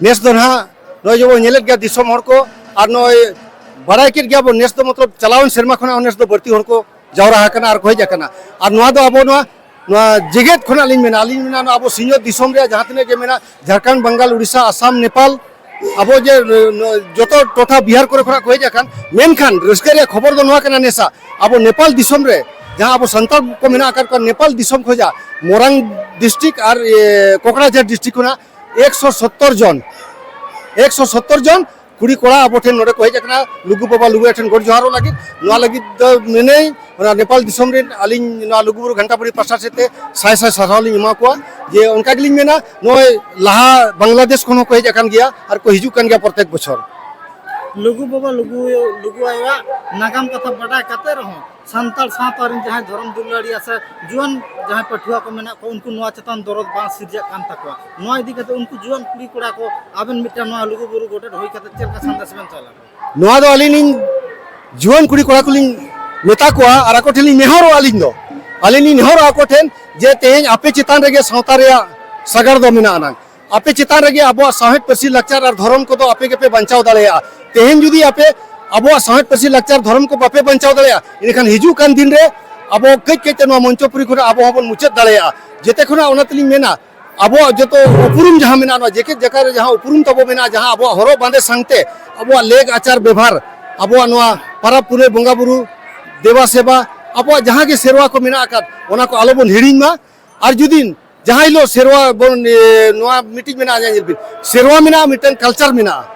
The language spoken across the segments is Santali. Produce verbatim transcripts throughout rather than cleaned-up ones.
ᱱᱮᱥ ᱫᱚ ᱱᱟᱦᱟᱜ ᱱᱚᱜᱼᱚᱭ ᱡᱮᱵᱚᱱ ᱧᱮᱞᱮᱫ ᱜᱮᱭᱟ ᱫᱤᱥᱚᱢ ᱦᱚᱲ ᱠᱚ, ᱟᱨ ᱱᱚᱜᱼᱚᱭ ᱵᱟᱲᱟᱭ ᱠᱮᱫ ᱜᱮᱭᱟ ᱵᱚᱱ, ᱱᱮᱥ ᱫᱚ ᱢᱚᱛᱞᱚᱵ ᱪᱟᱞᱟᱣᱮᱱ ᱥᱮᱨᱢᱟ ᱠᱷᱚᱱᱟᱜ ᱦᱚᱸ ᱱᱮᱥ ᱫᱚ ᱵᱟᱹᱲᱛᱤ ᱦᱚᱲ ᱠᱚ ᱡᱟᱣᱨᱟ ᱟᱠᱟᱱᱟ ᱟᱨ ᱠᱚ ᱦᱮᱡ ᱟᱠᱟᱱᱟ᱾ ᱟᱨ ᱱᱚᱣᱟ ᱫᱚ ᱟᱵᱚ ᱱᱚᱣᱟ, ᱱᱚᱣᱟ ᱡᱮᱜᱮᱛ ᱠᱷᱚᱱᱟᱜ ᱞᱤᱧ ᱢᱮᱱᱟ, ᱟᱹᱞᱤᱧ ᱢᱮᱱᱟ ᱱᱚᱣᱟ ᱟᱵᱚ ᱥᱤᱧᱚᱛ ᱫᱤᱥᱚᱢ ᱨᱮᱭᱟᱜ ᱡᱟᱦᱟᱸ ᱛᱤᱱᱟᱹᱜ ᱜᱮ ᱢᱮᱱᱟᱜ, ᱡᱷᱟᱲᱠᱷᱚᱸᱰ, ᱵᱟᱝᱜᱟᱞ, ᱩᱲᱤᱥᱥᱟ, ᱟᱥᱟᱢ, ᱱᱮᱯᱟᱞ, ᱟᱵᱚ ᱡᱮ, ᱱᱚ-, ᱡᱚᱛᱚ ᱴᱚᱴᱷᱟ ᱵᱤᱦᱟᱨ ᱠᱚᱨᱮ ᱠᱷᱚᱱᱟᱜ ᱠᱚ ᱦᱮᱡ ᱟᱠᱟᱱ, ᱢᱮᱱᱠᱷᱟᱱ ᱨᱟᱹᱥᱠᱟᱹ ᱨᱮᱭᱟᱜ ᱠᱷᱚᱵᱚᱨ ᱫᱚ ᱱᱚᱣᱟ ᱠᱟᱱᱟ, ᱱᱮᱥᱟ ᱟᱵᱚ ᱱᱮᱯᱟᱞ ᱫᱤᱥᱚᱢ ᱨᱮ ᱡᱟᱦᱟᱸ ᱟᱵᱚ ᱥᱟᱱᱛᱟᱲ ᱠᱚ ᱢᱮᱱᱟᱜ ᱟᱠᱟᱫ ᱠᱚᱣᱟ, ᱱᱮᱯᱟᱞ ᱫᱤᱥᱚᱢ ᱠᱷᱚᱱᱟᱜ ᱢᱳᱨᱟᱝ ᱰᱤᱥᱴᱨᱤᱠᱴ ᱟᱨ, ᱮ, ᱠᱚᱠᱲᱟᱡᱷᱟᱨ ᱰᱤᱥᱴᱨᱤᱠᱴ ᱠᱷᱚᱱᱟᱜ ᱮᱠᱥᱚ ᱥᱚᱛᱛᱚᱨ ᱡᱚᱱ, ᱮᱠᱥᱚ ᱥᱚᱛᱛᱚᱨ ᱡᱚᱱ ᱠᱩᱲᱤ ᱠᱚᱲᱟ ᱟᱵᱚ ᱴᱷᱮᱱ ᱱᱚᱰᱮ ᱠᱚ ᱦᱮᱡ ᱟᱠᱟᱱᱟ, ᱞᱩᱜᱩ ᱵᱟᱵᱟ ᱞᱩᱜᱩ ᱟᱭᱳ ᱴᱷᱮᱱ ᱜᱚᱰ ᱡᱚᱦᱟᱨᱚᱜ ᱞᱟᱹᱜᱤᱫ᱾ ᱱᱚᱣᱟ ᱞᱟᱹᱜᱤᱫ ᱫᱚ ᱢᱮᱱᱟᱹᱧ, ᱚᱱᱟ ᱱᱮᱯᱟᱞ ᱫᱤᱥᱚᱢ ᱨᱮᱱ ᱟᱹᱞᱤᱧ ᱱᱚᱣᱟ ᱞᱩᱜᱩᱵᱩᱨᱩ ᱜᱷᱟᱱᱴᱟᱵᱟᱲᱤ ᱯᱟᱥᱴᱟ ᱥᱮᱫ ᱛᱮ ᱥᱟᱭ ᱥᱟᱭ ᱥᱟᱨᱦᱟᱣ ᱞᱤᱧ ᱮᱢᱟ ᱠᱚᱣᱟ᱾ ᱡᱮ ᱚᱱᱠᱟ ᱜᱮᱞᱤᱧ ᱢᱮᱱᱟ, ᱱᱚᱜᱼᱚᱭ ᱞᱟᱦᱟ ᱵᱟᱝᱞᱟᱫᱮᱥ ᱠᱷᱚᱱ ᱦᱚᱸᱠᱚ ᱦᱮᱡ ᱟᱠᱟᱱ ᱜᱮᱭᱟ ᱟᱨ ᱠᱚ ᱦᱤᱡᱩᱜ ᱠᱟᱱ ᱜᱮᱭᱟ ᱯᱨᱚᱛᱮᱠ ᱵᱚᱪᱷᱚᱨ᱾ ᱞᱩᱜᱩ ᱵᱟᱵᱟ ᱞᱩᱜᱩ, ᱞᱩᱜᱩ ᱟᱭᱳᱣᱟᱜ ᱱᱟᱜᱟᱢ ᱠᱟᱛᱷᱟ ᱵᱟᱰᱟᱭ ᱠᱟᱛᱮ ᱨᱮᱦᱚᱸ, ᱥᱟᱱᱛᱟᱲ ᱥᱟᱶᱛᱟ ᱨᱮᱱ ᱡᱟᱦᱟᱸᱭ ᱫᱷᱚᱨᱚᱢ ᱫᱩᱞᱟᱹᱲᱤᱭᱟᱹ ᱥᱮ ᱡᱩᱣᱟᱹᱱ ᱡᱟᱦᱟᱸᱭ ᱯᱟᱹᱴᱷᱩᱣᱟᱹ ᱠᱚ ᱢᱮᱱᱟᱜ ᱠᱚᱣᱟ, ᱩᱱᱠᱩ ᱱᱚᱣᱟ ᱪᱮᱛᱟᱱ ᱫᱚᱨᱚᱫ ᱵᱟᱝ ᱥᱤᱨᱡᱟᱹᱜ ᱠᱟᱱ ᱛᱟᱠᱚᱣᱟ᱾ ᱱᱚᱣᱟ ᱤᱫᱤ ᱠᱟᱛᱮ ᱩᱱᱠᱩ ᱡᱩᱣᱟᱹᱱ ᱠᱩᱲᱤ ᱠᱚᱲᱟ ᱠᱚ ᱟᱵᱮᱱ ᱢᱤᱫᱴᱟᱝ ᱱᱚᱣᱟ ᱞᱩᱜᱩᱵᱩᱨᱩ ᱜᱚᱰᱮᱛ ᱦᱩᱭ ᱠᱟᱛᱮ ᱪᱮᱫ ᱞᱮᱠᱟ ᱥᱟᱸᱫᱮᱥ ᱵᱮᱱ ᱪᱟᱞᱟ? ᱱᱚᱣᱟ ᱫᱚ ᱟᱹᱞᱤᱧ ᱞᱤᱧ ᱡᱩᱣᱟᱹᱱ ᱠᱩᱲᱤ ᱠᱚᱲᱟ ᱠᱚᱞᱤᱧ ᱢᱮᱛᱟ ᱠᱚᱣᱟ ᱟᱨ ᱟᱠᱚ ᱴᱷᱮᱱ ᱞᱤᱧ ᱱᱮᱦᱚᱨᱚᱜᱼᱟ᱾ ᱟᱹᱞᱤᱧ ᱫᱚ, ᱟᱹᱞᱤᱧ ᱞᱤᱧ ᱱᱮᱦᱚᱨᱚᱜᱼᱟ ᱟᱠᱚ ᱴᱷᱮᱱ, ᱡᱮ ᱛᱮᱦᱮᱧ ᱟᱯᱮ ᱪᱮᱛᱟᱱ ᱨᱮᱜᱮ ᱥᱟᱶᱛᱟ ᱨᱮᱭᱟᱜ ᱥᱟᱜᱟᱲ ᱫᱚ ᱢᱮᱱᱟᱜ ᱟᱱᱟᱝ, ᱟᱯᱮ ᱪᱮᱛᱟᱱ ᱨᱮᱜᱮ ᱟᱵᱚᱣᱟᱜ ᱥᱟᱶᱦᱮᱫ, ᱯᱟᱹᱨᱥᱤ, ᱞᱟᱠᱪᱟᱨ ᱟᱨ ᱫᱷᱚᱨᱚᱢ ᱠᱚᱫᱚ ᱟᱯᱮ ᱜᱮᱯᱮ ᱵᱟᱧᱪᱟᱣ ᱫᱟᱲᱮᱭᱟᱜᱼᱟ᱾ ᱛᱮᱦᱮᱧ ᱡᱩᱫᱤ ᱟᱯᱮ ᱟᱵᱚᱣᱟᱜ ᱥᱟᱶᱦᱮᱫ, ᱯᱟᱹᱨᱥᱤ, ᱞᱟᱠᱪᱟᱨ, ᱫᱷᱚᱨᱚᱢ ᱠᱚ ᱵᱟᱯᱮ ᱵᱟᱧᱪᱟᱣ ᱫᱟᱲᱮᱭᱟᱜᱼᱟ, ᱮᱱᱠᱷᱟᱱ ᱦᱤᱡᱩᱜ ᱠᱟᱱ ᱫᱤᱱ ᱨᱮ ᱟᱵᱚ ᱠᱟᱹᱡ ᱠᱟᱹᱡ ᱛᱮ ᱱᱚᱣᱟ ᱢᱚᱧᱪᱚᱯᱩᱨᱤ ᱠᱷᱚᱱᱟᱜ ᱟᱵᱚ ᱦᱚᱸᱵᱚᱱ ᱢᱩᱪᱟᱹᱫ ᱫᱟᱲᱮᱭᱟᱜᱼᱟ᱾ ᱡᱮᱛᱮ ᱠᱷᱚᱱᱟᱜ ᱚᱱᱟ ᱛᱮᱞᱤᱧ ᱢᱮᱱᱟ, ᱟᱵᱚᱣᱟᱜ ᱡᱚᱛᱚ ᱩᱯᱨᱩᱢ ᱡᱟᱦᱟᱸ ᱢᱮᱱᱟᱜᱼᱟ, ᱱᱚᱣᱟ ᱡᱮᱜᱮᱛ ᱡᱟᱠᱟᱛ ᱨᱮ ᱡᱟᱦᱟᱸ ᱩᱯᱨᱩᱢ ᱛᱟᱵᱚ ᱢᱮᱱᱟᱜᱼᱟ, ᱡᱟᱦᱟᱸ ᱟᱵᱚᱣᱟᱜ ᱦᱚᱨᱚᱜ ᱵᱟᱸᱫᱮ ᱥᱟᱶᱛᱮ ᱟᱵᱚᱣᱟᱜ ᱞᱮᱜ ᱟᱪᱟᱨ ᱵᱮᱵᱷᱟᱨ, ᱟᱵᱚᱣᱟᱜ ᱱᱚᱣᱟ ᱯᱟᱨᱟᱵᱽ ᱯᱩᱱᱟᱹᱭ ᱵᱚᱸᱜᱟ ᱵᱩᱨᱩ ᱫᱮᱵᱟ ᱥᱮᱵᱟ, ᱟᱵᱚᱣᱟᱜ ᱡᱟᱦᱟᱸ ᱜᱮ ᱥᱮᱨᱣᱟ ᱠᱚ ᱢᱮᱱᱟᱜ ᱟᱠᱟᱫ, ᱚᱱᱟ ᱠᱚ ᱟᱞᱚ ᱵᱚᱱ ᱦᱤᱲᱤᱧ ᱢᱟ᱾ ᱟᱨ ᱡᱩᱫᱤ ᱡᱟᱦᱟᱸ ᱦᱤᱞᱳᱜ ᱥᱮᱨᱣᱟ ᱵᱚᱱ, ᱮ, ᱱᱚᱣᱟ ᱢᱤᱫᱴᱤᱡ ᱢᱮᱱᱟᱜᱼᱟ, ᱧᱮᱞ ᱵᱤᱱ, ᱥᱮᱨᱣᱟ ᱢᱮᱱᱟᱜᱼᱟ, ᱢᱤᱫᱴᱟᱝ ᱠᱟᱞᱪᱟᱨ ᱢᱮᱱᱟᱜᱼᱟ᱾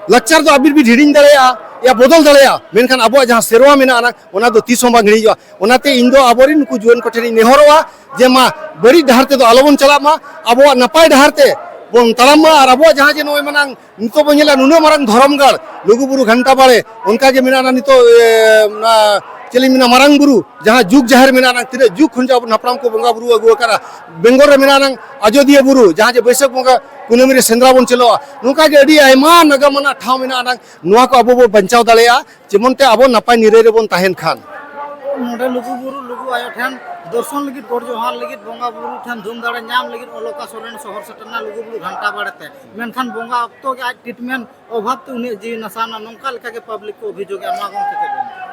ᱞᱟᱠᱪᱟᱨ ᱫᱚ ᱟᱹᱵᱤᱱ ᱵᱤᱱ ᱦᱤᱲᱤᱧ ᱫᱟᱲᱮᱭᱟᱜᱼᱟ, ᱭᱟ ᱵᱚᱫᱚᱞ ᱫᱟᱲᱮᱭᱟᱜᱼᱟ, ᱢᱮᱱᱠᱷᱟᱱ ᱟᱵᱚᱣᱟᱜ ᱡᱟᱦᱟᱸ ᱥᱮᱨᱣᱟ ᱢᱮᱱᱟᱜᱼᱟ, ᱚᱱᱟ ᱫᱚ ᱛᱤᱥ ᱦᱚᱸ ᱵᱟᱝ ᱦᱤᱲᱤᱧᱚᱜᱼᱟ᱾ ᱚᱱᱟᱛᱮ ᱤᱧ ᱫᱚ ᱟᱵᱚᱨᱮᱱ ᱱᱩᱠᱩ ᱡᱩᱣᱟᱹᱱ ᱠᱚᱴᱷᱮᱱ ᱤᱧ ᱱᱮᱦᱚᱨᱚᱜᱼᱟ ᱡᱮ ᱢᱟ ᱵᱟᱹᱲᱤᱡ ᱰᱟᱦᱟᱨ ᱛᱮᱫᱚ ᱟᱞᱚᱵᱚᱱ ᱪᱟᱞᱟᱜ ᱢᱟ, ᱟᱵᱚᱣᱟᱜ ᱱᱟᱯᱟᱭ ᱰᱟᱦᱟᱨ ᱛᱮ ᱵᱚᱱ ᱛᱟᱲᱟᱢ ᱢᱟ᱾ ᱟᱨ ᱟᱵᱚᱣᱟᱜ ᱡᱟᱦᱟᱸ ᱡᱮ ᱱᱚᱜᱼᱚᱭ ᱢᱟᱱᱟᱝ ᱱᱤᱛᱚᱜ ᱵᱚᱱ ᱧᱮᱞᱟ ᱱᱩᱱᱟᱹᱜ ᱢᱟᱨᱟᱝ ᱫᱷᱚᱨᱚᱢ ᱜᱟᱲ ᱞᱩᱜᱩ ᱵᱩᱨᱩ ᱜᱷᱟᱱᱴᱟ ᱵᱟᱲᱮ, ᱚᱱᱠᱟ ᱜᱮ ᱢᱮᱱᱟᱜᱼᱟ ᱱᱤᱛᱚᱜ, ᱮ, ᱚᱱᱟ ᱪᱮᱫ ᱞᱤᱧ ᱢᱮᱱᱟ, ᱢᱟᱨᱟᱝ ᱵᱩᱨᱩ ᱡᱟᱦᱟᱸ ᱡᱩᱜᱽ ᱡᱟᱦᱮᱨ ᱢᱮᱱᱟᱜᱼᱟ, ᱛᱤᱱᱟᱹᱜ ᱡᱩᱜᱽ ᱠᱷᱚᱱ ᱡᱮ ᱟᱵᱚ ᱦᱟᱯᱲᱟᱢ ᱠᱚ ᱵᱚᱸᱜᱟ ᱵᱩᱨᱩ ᱟᱹᱜᱩ ᱟᱠᱟᱫᱼᱟ᱾ ᱵᱮᱝᱜᱚᱞ ᱨᱮ ᱢᱮᱱᱟᱜᱼᱟ ᱟᱡᱚᱫᱤᱭᱟᱹ ᱵᱩᱨᱩ, ᱡᱟᱦᱟᱸ ᱡᱮ ᱵᱟᱹᱭᱥᱟᱹᱠᱷ ᱵᱚᱸᱜᱟ ᱠᱩᱱᱟᱹᱢᱤ ᱨᱮ ᱥᱮᱸᱫᱽᱨᱟ ᱵᱚᱱ ᱪᱟᱞᱟᱜᱼᱟ᱾ ᱱᱚᱝᱠᱟ ᱜᱮ ᱟᱹᱰᱤ ᱟᱭᱢᱟ ᱱᱟᱜᱟᱢ ᱟᱱᱟᱜ ᱴᱷᱟᱶ ᱢᱮᱱᱟᱜᱼᱟ, ᱱᱚᱣᱟ ᱠᱚ ᱟᱵᱚ ᱵᱚ ᱵᱟᱧᱪᱟᱣ ᱫᱟᱲᱮᱭᱟᱜᱼᱟ᱾ ᱡᱮᱢᱚᱱ ᱛᱮ ᱟᱵᱚ ᱱᱟᱯᱟᱭ ᱱᱤᱨᱟᱹᱭ ᱨᱮᱵᱚᱱ ᱛᱟᱦᱮᱱ ᱠᱷᱟᱱ᱾ ᱱᱚᱰᱮ ᱞᱩᱜᱩ ᱵᱩᱨᱩ, ᱞᱩᱜᱩ ᱟᱭᱳ ᱴᱷᱮᱱ ᱫᱚᱨᱥᱚᱱ ᱞᱟᱹᱜᱤᱫ, ᱜᱚᱰ ᱡᱚᱦᱟᱨ ᱞᱟᱹᱜᱤᱫ, ᱵᱚᱸᱜᱟ ᱵᱩᱨᱩ ᱴᱷᱮᱱ ᱫᱷᱩᱢ ᱫᱟᱲᱮ ᱧᱟᱢ ᱞᱟᱹᱜᱤᱫ ᱚᱞᱚᱠᱟ ᱥᱚᱨᱮᱱ ᱥᱚᱦᱚᱨ ᱥᱮᱴᱮᱨᱱᱟ ᱞᱩᱜᱩᱵᱩᱨᱩ ᱜᱷᱟᱱᱴᱟ ᱵᱟᱲᱮᱛᱮ᱾ ᱢᱮᱱᱠᱷᱟᱱ ᱵᱚᱸᱜᱟ ᱚᱠᱛᱚ ᱜᱮ ᱟᱡ ᱴᱨᱤᱴᱢᱮᱱᱴ ᱚᱵᱷᱟᱵ ᱛᱮ ᱩᱱᱤᱭᱟᱜ ᱡᱤᱣᱤ ᱱᱟᱥᱟᱣᱱᱟ, ᱱᱚᱝᱠᱟ ᱞᱮᱠᱟᱜᱮ ᱯᱟᱵᱽᱞᱤᱠ ᱠᱚ ᱚᱵᱷᱤᱡᱳᱜᱮᱫᱼᱟ᱾ ᱱᱚᱣᱟ ᱜᱚᱢᱠᱮ ᱪᱮᱫ ᱵᱮᱱ ᱢᱮᱱᱟ?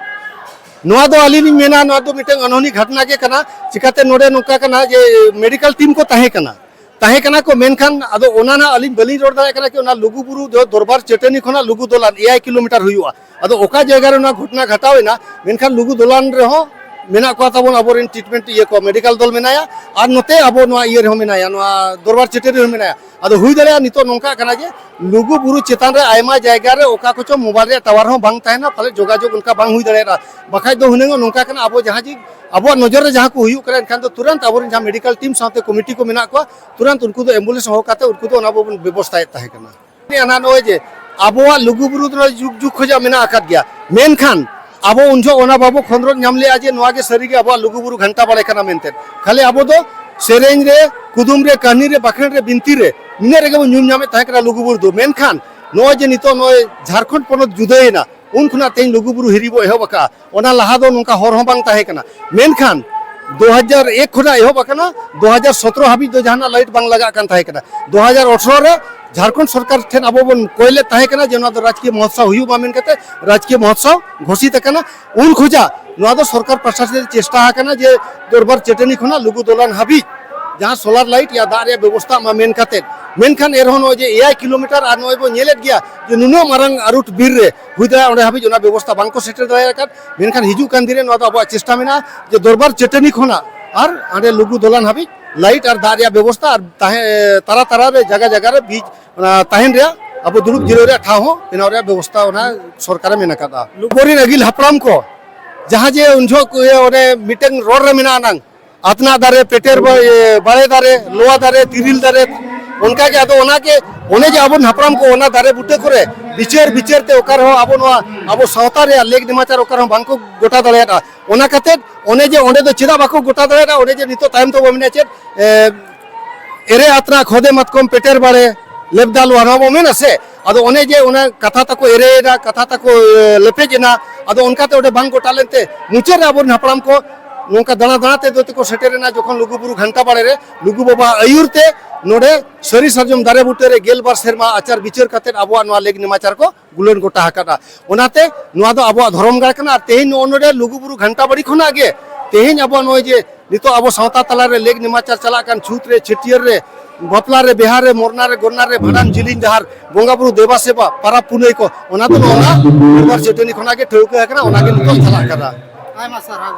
ᱱᱚᱣᱟ ᱫᱚ ᱟᱹᱞᱤᱧ ᱞᱤᱧ ᱢᱮᱱᱟ, ᱱᱚᱣᱟ ᱫᱚ ᱢᱤᱫᱴᱟᱝ ᱟᱱᱦᱚᱱᱤ ᱜᱷᱚᱴᱱᱟ ᱜᱮ ᱠᱟᱱᱟ᱾ ᱪᱤᱠᱟᱛᱮ ᱱᱚᱰᱮ ᱱᱚᱝᱠᱟ ᱠᱟᱱᱟ ᱡᱮ ᱢᱮᱰᱤᱠᱮᱞ ᱴᱤᱢ ᱠᱚ ᱛᱟᱦᱮᱸ ᱠᱟᱱᱟ, ᱛᱟᱦᱮᱸ ᱠᱟᱱᱟ ᱠᱚ, ᱢᱮᱱᱠᱷᱟᱱ ᱟᱫᱚ ᱚᱱᱟ ᱱᱟᱜ ᱟᱹᱞᱤᱧ ᱵᱟᱹᱞᱤᱧ ᱨᱚᱲ ᱫᱟᱲᱮᱭᱟᱜ ᱠᱟᱱᱟ ᱠᱤ ᱚᱱᱟ ᱞᱩᱜᱩᱵᱩᱨᱩ ᱫᱚ ᱫᱚᱨᱵᱟᱨ ᱪᱟᱹᱴᱟᱹᱱᱤ ᱠᱷᱚᱱᱟᱜ ᱞᱩᱜᱩ ᱫᱚᱞᱟᱱ ᱮᱭᱟᱭ ᱠᱤᱞᱳᱢᱤᱴᱟᱨ ᱦᱩᱭᱩᱜᱼᱟ᱾ ᱟᱫᱚ ᱚᱠᱟ ᱡᱟᱭᱜᱟ ᱨᱮ ᱚᱱᱟ ᱜᱷᱚᱴᱱᱟ ᱜᱷᱟᱴᱟᱣ ᱮᱱᱟ, ᱢᱮᱱᱠᱷᱟᱱ ᱞᱩᱜᱩ ᱫᱚᱞᱟᱱ ᱨᱮᱦᱚᱸ ᱢᱮᱱᱟᱜ ᱠᱚᱣᱟ ᱛᱟᱵᱚᱱ ᱟᱵᱚᱨᱮᱱ ᱴᱨᱤᱴᱢᱮᱱᱴ ᱤᱭᱟᱹ ᱠᱚ, ᱢᱮᱰᱤᱠᱮᱞ ᱫᱚᱞ ᱢᱮᱱᱟᱭᱟ, ᱟᱨ ᱱᱚᱛᱮ ᱟᱵᱚ ᱱᱚᱣᱟ ᱤᱭᱟᱹ ᱨᱮᱦᱚᱸ ᱢᱮᱱᱟᱭᱟ, ᱱᱚᱣᱟ ᱫᱚᱨᱵᱟᱨ ᱪᱟᱹᱴᱟᱹᱱᱤ ᱨᱮᱦᱚᱸ ᱢᱮᱱᱟᱭᱟ᱾ ᱟᱫᱚ ᱦᱩᱭ ᱫᱟᱲᱮᱭᱟᱜᱼᱟ ᱱᱤᱛᱚᱜ ᱱᱚᱝᱠᱟᱜ ᱠᱟᱱᱟ ᱡᱮ ᱞᱩᱜᱩ ᱵᱩᱨᱩ ᱪᱮᱛᱟᱱ ᱨᱮ ᱟᱭᱢᱟ ᱡᱟᱭᱜᱟ ᱨᱮ ᱚᱠᱟ ᱠᱚᱪᱚ ᱢᱳᱵᱟᱭᱤᱞ ᱨᱮᱭᱟᱜ ᱴᱟᱣᱟᱨ ᱦᱚᱸ ᱵᱟᱝ ᱛᱟᱦᱮᱱᱟ, ᱯᱟᱞᱮ ᱡᱳᱜᱟᱡᱳᱜᱽ ᱚᱱᱠᱟ ᱵᱟᱝ ᱦᱩᱭ ᱫᱟᱲᱮᱭᱟᱜᱼᱟ᱾ ᱵᱟᱠᱷᱟᱡ ᱫᱚ ᱦᱩᱱᱟᱹᱝ ᱱᱚᱝᱠᱟ ᱠᱟᱱᱟ, ᱟᱵᱚ ᱡᱟᱦᱟᱸ ᱡᱮ ᱟᱵᱚᱣᱟᱜ ᱱᱚᱡᱚᱨ ᱨᱮ ᱡᱟᱦᱟᱸ ᱠᱚ ᱦᱩᱭᱩᱜ ᱠᱟᱱᱟ, ᱮᱱᱠᱷᱟᱱ ᱫᱚ ᱛᱩᱨᱟᱹᱱᱛ ᱟᱵᱚᱨᱮᱱ ᱡᱟᱦᱟᱸ ᱢᱮᱰᱤᱠᱮᱞ ᱴᱤᱢ ᱥᱟᱶᱛᱮ ᱠᱚᱢᱤᱴᱤ ᱠᱚ ᱢᱮᱱᱟᱜ ᱠᱚᱣᱟ, ᱛᱩᱨᱟᱹᱱᱛ ᱩᱱᱠᱩ ᱫᱚ ᱮᱢᱵᱩᱞᱮᱱᱥ ᱦᱚᱦᱚ ᱠᱟᱛᱮ ᱩᱱᱠᱩ ᱫᱚ ᱚᱱᱟ ᱵᱚᱱ ᱵᱮᱵᱚᱥᱛᱷᱟᱭᱮᱫ ᱛᱟᱦᱮᱸ ᱠᱟᱱᱟ᱾ ᱚᱱᱟ ᱱᱚᱜᱼᱚᱭ ᱡᱮ ᱟᱵᱚᱣᱟᱜ ᱞᱩᱜᱩᱵᱩᱨᱩ ᱫᱚ ᱡᱩᱜᱽ ᱡᱩᱜᱽ ᱠᱷᱚᱱᱟᱜ ᱢᱮᱱᱟᱜ ᱟᱠᱟᱫ ᱜᱮᱭᱟ, ᱢᱮᱱᱠᱷᱟᱱ ᱟᱵᱚ ᱩᱱ ᱡᱚᱦᱚᱜ ᱚᱱᱟ ᱵᱟᱵᱚ ᱠᱷᱚᱸᱫᱽᱨᱚᱸᱫ ᱧᱟᱢ ᱞᱮᱜᱼᱟ ᱡᱮ ᱱᱚᱣᱟ ᱜᱮ ᱥᱟᱹᱨᱤᱜᱮ ᱟᱵᱚᱣᱟᱜ ᱞᱩᱜᱩᱵᱩᱨᱩ ᱜᱷᱟᱱᱴᱟ ᱵᱟᱲᱮ ᱠᱟᱱᱟ ᱢᱮᱱᱛᱮ᱾ ᱠᱷᱟᱹᱞᱤ ᱟᱵᱚ ᱫᱚ ᱥᱮᱨᱮᱧ ᱨᱮ, ᱠᱩᱫᱩᱢ ᱨᱮ, ᱠᱟᱹᱦᱱᱤ ᱨᱮ, ᱵᱟᱠᱷᱮᱬ ᱨᱮ, ᱵᱤᱱᱛᱤ ᱨᱮ, ᱱᱤᱱᱟᱹᱜ ᱨᱮᱜᱮ ᱵᱚᱱ ᱧᱩᱢ ᱧᱟᱢᱮᱫ ᱛᱟᱦᱮᱸ ᱠᱟᱱᱟ ᱞᱩᱜᱩᱵᱩᱨᱩ ᱫᱚ᱾ ᱢᱮᱱᱠᱷᱟᱱ ᱱᱚᱜᱼᱚᱭ ᱡᱮ ᱱᱤᱛᱚᱜ ᱱᱚᱜᱼᱚᱭ ᱡᱷᱟᱲᱠᱷᱚᱸᱰ ᱯᱚᱱᱚᱛ ᱡᱩᱫᱟᱹᱭᱮᱱᱟ, ᱩᱱ ᱠᱷᱚᱱᱟᱜ ᱛᱮᱦᱮᱧ ᱞᱩᱜᱩᱵᱩᱨᱩ ᱦᱤᱨᱤ ᱵᱚ ᱮᱦᱚᱵ ᱟᱠᱟᱫᱼᱟ᱾ ᱚᱱᱟ ᱞᱟᱦᱟ ᱫᱚ ᱱᱚᱝᱠᱟ ᱦᱚᱨ ᱦᱚᱸ ᱵᱟᱝ ᱛᱟᱦᱮᱸ ᱠᱟᱱᱟ, ᱢᱮᱱᱠᱷᱟᱱ ᱫᱩ ᱦᱟᱡᱟᱨ ᱮᱠ ᱠᱷᱚᱱᱟᱜ ᱮᱦᱚᱵ ᱟᱠᱟᱱᱟ, ᱫᱩ ᱦᱟᱡᱟᱨ ᱥᱚᱛᱨᱚ ᱦᱟᱹᱵᱤᱡ ᱫᱚ ᱡᱟᱦᱟᱱᱟᱜ ᱞᱟᱭᱤᱴ ᱵᱟᱝ ᱞᱟᱜᱟᱜ ᱠᱟᱱ ᱛᱟᱦᱮᱸ ᱠᱟᱱᱟ᱾ ᱫᱩ ᱦᱟᱡᱟᱨ ᱟᱴᱷᱨᱚ ᱨᱮ ᱡᱷᱟᱲᱠᱷᱚᱸᱰ ᱥᱚᱨᱠᱟᱨ ᱴᱷᱮᱱ ᱟᱵᱚ ᱵᱚᱱ ᱠᱚᱭ ᱞᱮᱫ ᱛᱟᱦᱮᱸ ᱠᱟᱱᱟ ᱡᱮ ᱱᱚᱣᱟ ᱫᱚ ᱨᱟᱡᱽᱠᱤᱭᱟᱹ ᱢᱚᱦᱳᱛᱥᱚᱵ ᱦᱩᱭᱩᱜ ᱢᱟ ᱢᱮᱱ ᱠᱟᱛᱮ ᱨᱟᱡᱽᱠᱤᱭᱟᱹ ᱢᱚᱦᱳᱛᱥᱚᱵ ᱜᱷᱳᱥᱤᱛ ᱟᱠᱟᱱᱟ᱾ ᱩᱱ ᱠᱷᱚᱱᱟᱜ ᱱᱚᱣᱟ ᱫᱚ ᱥᱚᱨᱠᱟᱨ ᱯᱟᱦᱴᱟ ᱥᱮᱫ ᱪᱮᱥᱴᱟ ᱟᱠᱟᱱᱟ ᱡᱮ ᱫᱚᱨᱵᱟᱨ ᱪᱟᱹᱴᱟᱹᱱᱤ ᱠᱷᱚᱱᱟᱜ ᱞᱩᱜᱩ ᱫᱚᱞᱟᱱ ᱦᱟᱹᱵᱤᱡ ᱡᱟᱦᱟᱸ ᱥᱳᱞᱟᱨ ᱞᱟᱭᱤᱴ ᱭᱟ ᱫᱟᱜ ᱨᱮᱭᱟᱜ ᱵᱮᱵᱚᱥᱛᱷᱟ ᱢᱟ ᱢᱮᱱ ᱠᱟᱛᱮ, ᱢᱮᱱᱠᱷᱟᱱ ᱮᱱᱨᱮᱦᱚᱸ ᱱᱚᱜᱼᱚᱭ ᱡᱮ ᱮᱭᱟᱭ ᱠᱤᱞᱳᱢᱤᱴᱟᱨ ᱟᱨ ᱱᱚᱜᱼᱚᱭ ᱵᱚᱱ ᱧᱮᱞᱮᱫ ᱜᱮᱭᱟ ᱡᱮ ᱱᱩᱱᱟᱹᱜ ᱢᱟᱨᱟᱝ ᱟᱨᱩᱴ ᱵᱤᱨ ᱨᱮ ᱦᱩᱭ ᱫᱟᱲᱮᱭᱟᱜᱼᱟ ᱚᱸᱰᱮ ᱦᱟᱹᱵᱤᱡ ᱚᱱᱟ ᱵᱮᱵᱚᱥᱛᱷᱟ ᱵᱟᱝᱠᱚ ᱥᱮᱴᱮᱨ ᱫᱟᱲᱮ ᱟᱠᱟᱫ᱾ ᱢᱮᱱᱠᱷᱟᱱ ᱦᱤᱡᱩᱜ ᱠᱟᱱ ᱫᱤᱱ ᱨᱮ ᱱᱚᱣᱟ ᱫᱚ ᱟᱵᱚᱣᱟᱜ ᱪᱮᱥᱴᱟ ᱢᱮᱱᱟᱜᱼᱟ ᱡᱮ ᱫᱚᱨᱵᱟᱨ ᱪᱟᱹᱴᱟᱹᱱᱤ ᱠᱷᱚᱱᱟᱜ ᱟᱨ ᱦᱟᱸᱰᱮ ᱞᱩᱜᱩ ᱫᱚᱞᱟᱱ ᱦᱟᱹᱵᱤᱡ ᱞᱟᱭᱤᱴ ᱟᱨ ᱫᱟᱜ ᱨᱮᱭᱟᱜ ᱵᱮᱵᱚᱥᱛᱷᱟ ᱟᱨ ᱛᱟᱦᱮᱸ, ᱛᱟᱨᱟ ᱛᱟᱨᱟ ᱨᱮ ᱡᱟᱭᱜᱟ ᱡᱟᱭᱜᱟ ᱨᱮ ᱵᱤᱡ ᱚᱱᱟ ᱛᱟᱦᱮᱱ ᱨᱮᱭᱟᱜ ᱟᱵᱚ ᱫᱩᱲᱩᱵ ᱡᱤᱨᱟᱹᱣ ᱨᱮᱭᱟᱜ ᱴᱷᱟᱶ ᱦᱚᱸ ᱵᱮᱱᱟᱣ ᱨᱮᱭᱟᱜ ᱵᱮᱵᱚᱥᱛᱷᱟ ᱚᱱᱟ ᱥᱚᱨᱠᱟᱨᱮ ᱢᱮᱱ ᱟᱠᱟᱫᱼᱟ᱾ ᱞᱩᱜᱩ ᱨᱮᱱ ᱟᱹᱜᱤᱞ ᱦᱟᱯᱲᱟᱢ ᱠᱚ ᱡᱟᱦᱟᱸ ᱡᱮ ᱩᱱ ᱡᱚᱦᱚᱜ ᱠᱚ ᱤᱭᱟᱹ ᱚᱸᱰᱮ ᱢᱤᱫᱴᱟᱝ ᱨᱚᱲ ᱨᱮ ᱢᱮᱱᱟᱜᱼᱟ ᱱᱟᱝ, ᱟᱛᱱᱟᱜ ᱫᱟᱨᱮ, ᱯᱮᱴᱮᱨ ᱵᱟ-, ᱤᱭᱟᱹ, ᱵᱟᱲᱮ ᱫᱟᱨᱮ, ᱞᱚᱣᱟ ᱫᱟᱨᱮ, ᱛᱤᱨᱤᱞ ᱫᱟᱨᱮ, ᱚᱱᱠᱟᱜᱮ ᱟᱫᱚ ᱚᱱᱟᱜᱮ ᱚᱱᱮ ᱡᱮ ᱟᱵᱚᱨᱮᱱ ᱦᱟᱯᱲᱟᱢ ᱠᱚ ᱚᱱᱟ ᱫᱟᱨᱮ ᱵᱩᱴᱟᱹ ᱠᱚᱨᱮ ᱵᱤᱪᱟᱹᱨ ᱵᱤᱪᱟᱹᱨ ᱛᱮ ᱚᱠᱟ ᱨᱮᱦᱚᱸ ᱟᱵᱚ ᱱᱚᱣᱟ ᱟᱵᱚ ᱥᱟᱶᱛᱟ ᱨᱮᱭᱟᱜ ᱞᱮᱠ ᱱᱮᱢᱟᱪᱟᱨ ᱚᱠᱟ ᱨᱮᱦᱚᱸ ᱵᱟᱝᱠᱚ ᱜᱚᱴᱟ ᱫᱟᱲᱮᱭᱟᱫᱼᱟ᱾ ᱚᱱᱟ ᱠᱟᱛᱮᱫ ᱚᱱᱮ ᱡᱮ ᱚᱸᱰᱮ ᱫᱚ ᱪᱮᱫᱟᱜ ᱵᱟᱠᱚ ᱜᱚᱴᱟ ᱫᱟᱲᱮᱭᱟᱫᱼᱟ, ᱚᱸᱰᱮ ᱡᱮ ᱱᱤᱛᱚᱜ ᱛᱟᱭᱚᱢ ᱛᱮᱵᱚ ᱢᱮᱱᱟ ᱪᱮᱫ, ᱮ, ᱮᱨᱮ ᱟᱛᱨᱟ ᱠᱷᱚᱫᱮ ᱢᱟᱛᱠᱚᱢ ᱯᱮᱴᱮᱨ ᱵᱟᱲᱮ ᱞᱮᱵᱫᱟ ᱞᱚᱣᱟ, ᱱᱚᱣᱟ ᱵᱚ ᱢᱮᱱᱟ ᱥᱮ, ᱟᱫᱚ ᱚᱱᱮ ᱡᱮ ᱚᱱᱟ ᱠᱟᱛᱷᱟ ᱛᱟᱠᱚ ᱮᱨᱮᱭᱮᱱᱟ, ᱠᱟᱛᱷᱟ ᱛᱟᱠᱚ, ᱮ, ᱞᱮᱯᱮᱡ ᱮᱱᱟ, ᱟᱫᱚ ᱚᱱᱠᱟᱛᱮ ᱚᱸᱰᱮ ᱵᱟᱝ ᱜᱚᱴᱟ ᱞᱮᱱᱛᱮ ᱢᱩᱪᱟᱹᱫ ᱨᱮ ᱟᱵᱚᱨᱮᱱ ᱦᱟᱯᱲᱟᱢ ᱠᱚ ᱱᱚᱝᱠᱟ ᱫᱟᱬᱟ ᱫᱟᱬᱟ ᱛᱮ ᱫᱚ ᱛᱮᱠᱚ ᱥᱮᱴᱮᱨᱮᱱᱟ ᱡᱚᱠᱷᱚᱱ ᱞᱩᱜᱩ ᱵᱩᱨᱩ ᱜᱷᱟᱱᱴᱟ ᱵᱟᱲᱮ ᱨᱮ, ᱞᱩᱜᱩ ᱵᱟᱵᱟ ᱟᱹᱭᱩᱨ ᱛᱮ ᱱᱚᱰᱮ ᱥᱟᱹᱨᱤ ᱥᱟᱨᱡᱚᱢ ᱫᱟᱨᱮ ᱵᱩᱴᱟᱹ ᱨᱮ ᱜᱮᱞ ᱵᱟᱨ ᱥᱮᱨᱢᱟ ᱟᱪᱟᱨ ᱵᱤᱪᱟᱹᱨ ᱠᱟᱛᱮ ᱟᱵᱚᱣᱟᱜ ᱱᱚᱣᱟ ᱞᱮᱠ ᱱᱮᱢᱟᱪᱟᱨ ᱠᱚ ᱜᱩᱞᱟᱹᱱ ᱜᱚᱴᱟ ᱟᱠᱟᱫᱼᱟ᱾ ᱚᱱᱟᱛᱮ ᱱᱚᱣᱟ ᱫᱚ ᱟᱵᱚᱣᱟᱜ ᱫᱷᱚᱨᱚᱢ ᱜᱟᱲ ᱠᱟᱱᱟ᱾ ᱟᱨ ᱛᱮᱦᱮᱧ ᱱᱚᱜᱼᱚ ᱱᱚᱰᱮ ᱞᱩᱜᱩ ᱵᱩᱨᱩ ᱜᱷᱟᱱᱴᱟ ᱵᱟᱲᱤ ᱠᱷᱚᱱᱟᱜ ᱜᱮ ᱛᱮᱦᱮᱧ ᱟᱵᱚᱣᱟᱜ ᱱᱚᱜᱼᱚᱭ ᱡᱮ ᱱᱤᱛᱚᱜ ᱟᱵᱚ ᱥᱟᱶᱛᱟ ᱛᱟᱞᱟᱨᱮ ᱞᱮᱠ ᱱᱮᱢᱟᱪᱟᱨ ᱪᱟᱞᱟᱜ ᱠᱟᱱ ᱪᱷᱩᱛ ᱨᱮ, ᱪᱷᱟᱹᱴᱭᱟᱹᱨ ᱨᱮ, ᱵᱟᱯᱞᱟ ᱨᱮ, ᱵᱤᱦᱟ ᱨᱮ, ᱢᱚᱨᱱᱟ ᱨᱮ, ᱜᱚᱨᱱᱟ ᱨᱮ, ᱵᱷᱟᱸᱰᱟᱱ, ᱡᱤᱞᱤᱧ ᱰᱟᱦᱟᱨ, ᱵᱚᱸᱜᱟ ᱵᱩᱨᱩ ᱫᱮᱵᱟ ᱥᱮᱵᱟ, ᱯᱟᱨᱟᱵᱽ ᱯᱩᱱᱟᱹᱭ ᱠᱚ, ᱚᱱᱟ ᱫᱚ ᱱᱚᱜᱼᱚ ᱱᱟ ᱫᱚᱨᱵᱟᱨ ᱪᱟᱹᱴᱟᱹᱱᱤ ᱠᱷᱚᱱᱟᱜ ᱜᱮ ᱴᱷᱟᱹᱣᱠᱟᱹ ᱟᱠᱟᱱᱟ, ᱚᱱᱟ ᱜᱮ ᱱᱤᱛᱚᱜ ᱪᱟᱞᱟᱜ ᱠᱟᱱᱟ᱾ ᱟᱭᱢᱟ ᱥᱟᱨᱦᱟᱣ᱾